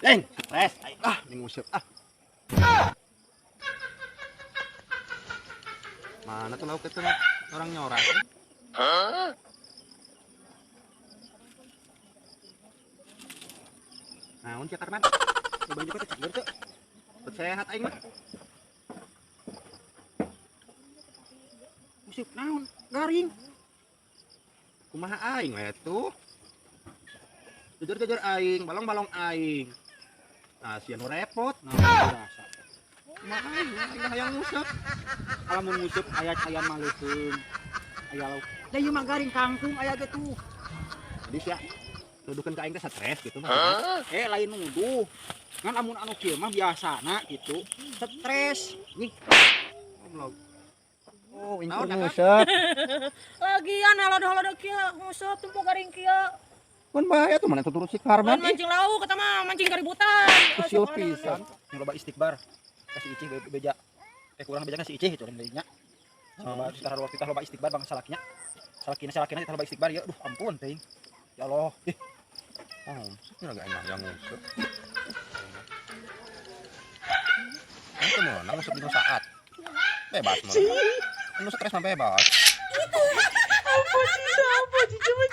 Deng, stres. Aing ah, ning nguseup ah. Mana tuh lauk itu orang nyorang? Naon sia, Karman? Coba juga teh cager teu. Sehat aing mah. Nguseup naon? Garing. Kumaha aing we tuh? Jujur-jujur aing, balong-balong aing. Nah, sia nu repot. Nah, biasa. Kumaha aing, aing hayang nguseup. Lamun nguseup aya cayan maleukeun. Aya lauk. Da ieu mah garing kangkung aya ge tuh. Jadi sia nuduhkeun ka aing teh stres gitu maksudnya. Eh, lain nuduh. Ngan lamun anu kieu mah biasana gitu. Stres. Nih. Goblok. Oh, Naon, ingkur Akang? nguseup. Lagian halodo-halodo kieu nguseup tumpuk garing kieu. Kan bahaya tuh mana tuturut si Karman. Lain mancing lauk kata mah mancing keributan. Usil pisan. Yang loba istighbar. Kasih icih beja. Eh, kurang beja si icih itu lain nya. Loba secara luar kita loba istighbar bangsa salakina. Salakina salakina kita loba istighbar ya. Duh, ampun teuing. Ya Allah. Ih, Oh, ini agak enak yang nguseup. Itu mau nguseup di saat. Bebas mah. Nu stres mah bebas. Apa sih, apa sih, coba.